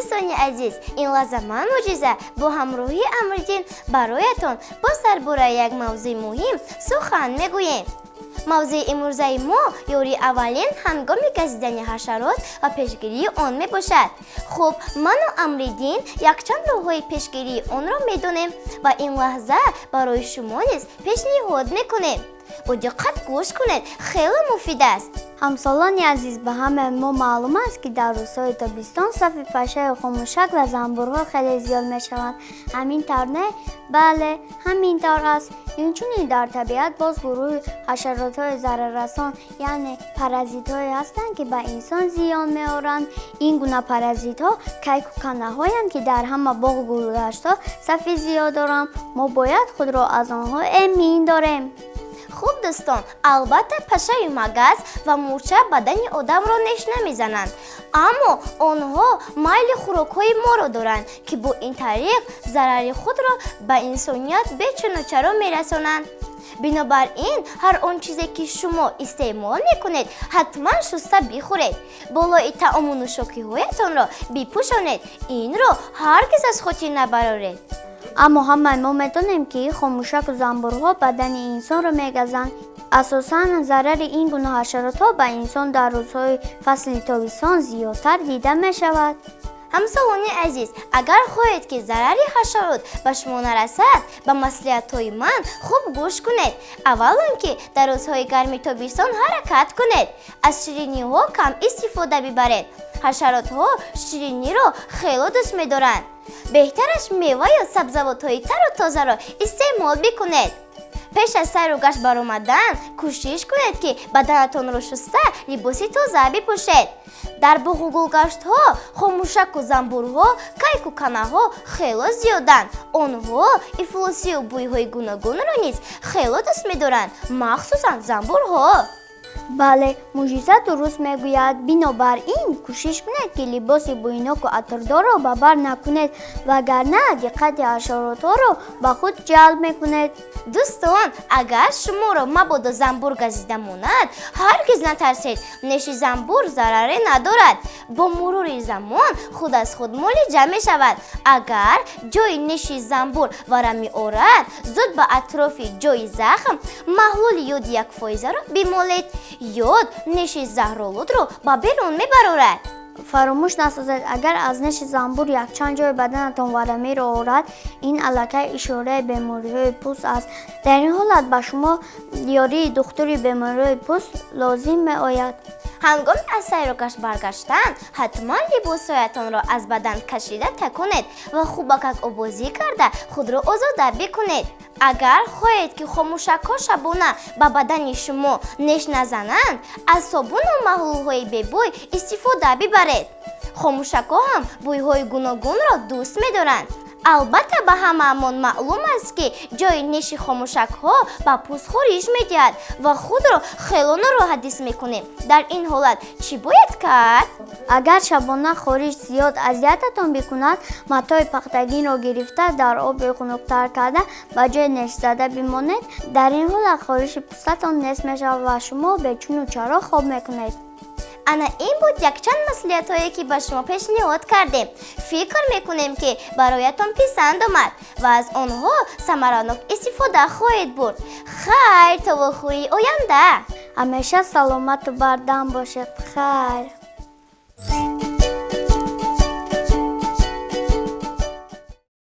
Дӯстони азиз, ин лаҳза ман, Мӯъҷиза, бо ҳамроҳии Амриддин бароятон боз дар бораи як мавзӯи муҳим сухан мегӯем. Мавзӯи имрӯзаи мо ёрии аввалин ҳангоми газидани ҳашарот ва пешгирии он мебошад. Хуб, ману Амриддин якчанд роҳҳои пешгирии онро медонем ва ин лаҳза барои шумо низ пешниҳод мекунем. Бо диққат гӯш кунед, хеле муфид аст. Ҳамсолони азиз, ба ҳамаи мо маълум аст, ки дар рӯзҳои тобистон сафи пашаю хомӯшак ва занбурҳо хеле зиёд мешаванд. Ҳамин тавр, не? Бале, ҳамин тавр аст. Инчунин дар табиат боз гурӯҳи ҳашаротҳои зараррасон, яъне паразитҳое ҳастанд, ки ба инсон зиён меоранд. Ин гуна паразитҳо кайку канаҳоянд, ки дар ҳама боғу гулгаштҳо сафи зиёд доранд. Мо бояд худро аз онҳо эмин дорем. Хуб, дӯстон, албатта, пашаю магас ва мӯрча бадани одамро неш намезананд, аммо онҳо майли хӯрокҳои моро доранд, ки бо ин тариқ зарари худро ба инсоният бечуну чаро мерасонанд. Бинобар ин, ҳар он чизе, ки шумо истеъмол мекунед, ҳатман шуста бихӯред, болои таому нӯшокиҳоятонро бипӯшонед. Инро ҳаргиз аз хотир набароред. Аммо ҳамаи мо медонем, ки хомӯшаку занбурҳо бадани инсонро мегазанд. Асосан зарари ин гуна ҳашаротҳо ба инсон дар рӯзҳои фасли тобистон зиёдтар дида мешавад. Ҳамсолони азиз, агар хоҳед, ки зарари ҳашарот ба шумо нарасад, ба маслиҳатҳои ман хуб гӯш кунед. Аввалон ки дар рӯзҳои гарми тобистон ҳаракат кунед, аз шириниҳо кам истифода бибаред. Ҳашаротҳо шириниро хело дӯст медоранд. Беҳтараш мева ё сабзавотҳои тару тозаро истеъмол бикунед. Пеш аз сайру гашт баромадан кӯшиш кунед, ки баданатонро шуста, либоси тоза бипӯшед. Дар боғу гулгаштҳо хомӯшаку занбурҳо, кайку канаҳо хело зиёданд. Онҳо ифлосию бӯйҳои гуногунро низ хело дӯст медоранд, махсусан занбурҳо. Бале, Мӯъҷиза дуруст мегӯяд. Бинобар ин кӯшиш кунед, ки либоси бӯйноку атрдорро ба бар накунед, вагарна диққати ҳашаротҳоро ба худ ҷалб мекунед. Дӯстон, агар шуморо мабодо занбур газида монад, ҳаргиз натарсед. Неши занбур зараре надорад, бо мурури замон худ аз худ муолиҷа мешавад. Агар ҷои неши занбур варам меорад, зуд ба атрофи ҷои захм маҳлули йоди 1-фоизаро бимолед. Йод неши заҳролудро ба берун мебарорад. Фаромӯш насозед, агар аз неши занбур якчанд ҷои баданатон варамиро орад, ин аллакай ишораи бемориҳои пӯст аст. Дар ин ҳолат ба шумо ёрии духтури бемориҳои пӯст лозим меояд. Ҳангоми аз сайру гашт баргаштан ҳатман либосҳоятонро аз бадан кашида таконед ва хубакак обозӣ карда, худро озода бикунед. Агар хоҳед, ки хомӯшакҳо шабона ба бадани шумо неш назананд, аз собуну маҳлулҳои бебӯй истифода бибаред. Хомӯшакҳо ҳам бӯйҳои гуногунро дӯст медоранд. Албатта, ба ҳамаамон маълум аст, ки ҷои неши хомӯшакҳо ба пӯст хориш медиҳад ва худро хело нороҳат ҳис мекунем. Дар ин ҳолат чӣ бояд кард? Агар шабона хориш зиёд азиятатон бикунад, матои пахтагинро гирифта, дар оби хунуктар карда, ба ҷои нешзада бимонед. Дар ин ҳолат хориши пӯстатон нест мешавад ва шумо бечуну чаро хоб мекунед. Ана ин буд якчанд маслиҳатҳое, ки ба шумо пешниҳод кардем. Фикр мекунем, ки бароятон писанд омад ва аз онҳо самаранок истифода хоҳед бурд. Хайр, то вохӯрии оянда. Ҳамеша саломату бардам бошед. Хайр.